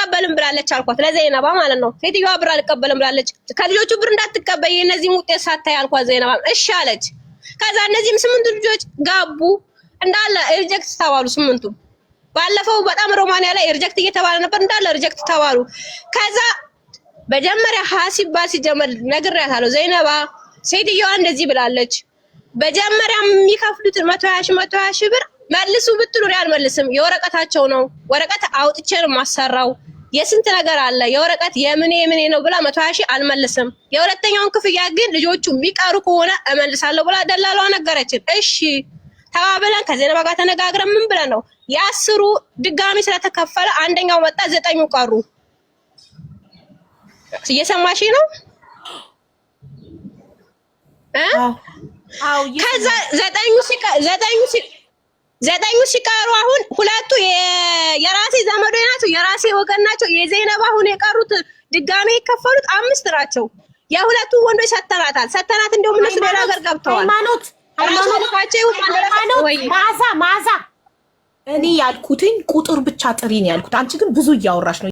አልቀበልም ብላለች አልኳት፣ ለዘይነባ ማለት ነው። ሴትዮዋ ብር አልቀበልም ብላለች። ከልጆቹ ብር እንዳትቀበይ የእነዚህም ውጤት ሳታይ አልኳት። ዘይነባ እሺ አለች። ከዛ እነዚህም 8ቱ ልጆች ጋቡ እንዳለ reject ተባሉ 8ቱ። ባለፈው በጣም ሮማንያ ላይ reject እየተባለ ነበር፣ እንዳለ reject ተባሉ። ከዛ መጀመሪያ ሀሲባ ሲጀመር ነግሬያታለሁ። ዘይነባ ሴትዮዋ እንደዚህ ብላለች። መጀመሪያ የሚከፍሉትን 120 ሺህ 120 ሺህ ብር መልሱ ብትሉ እኔ አልመልስም። የወረቀታቸው ነው፣ ወረቀት አውጥቼ ነው የማሰራው። የስንት ነገር አለ የወረቀት የምኔ የምኔ ነው ብላ 120 ሺህ አልመልስም። የሁለተኛውን ክፍያ ግን ልጆቹ የሚቀሩ ከሆነ እመልሳለሁ ብላ ደላሏ ነገረችን። እሺ ተባብለን ከዜናባ ጋር ተነጋግረን ምን ብለን ነው የ10ሩ ድጋሚ ስለተከፈለ አንደኛው መጣ፣ 9ኙ ቀሩ። እየሰማሽ ነው? ከዛ 9ኙ ሲቀሩ አሁን 2ቱ የራሴ ዘመዶች ናቸው፣ የራሴ ወገን ናቸው። የዘይነብ አሁን የቀሩት ድጋሜ የከፈሉት 5 ናቸው። የሁለቱ ወንዶች ሰተናታል ሰተናት እንደውም እነሱ ሌላ ሀገር ገብተዋል። ሃይማኖት ማዛ ማዛ እኔ ያልኩትኝ ቁጥር ብቻ ጥሪ ነው ያልኩት። አንቺ ግን ብዙ እያወራሽ ነው።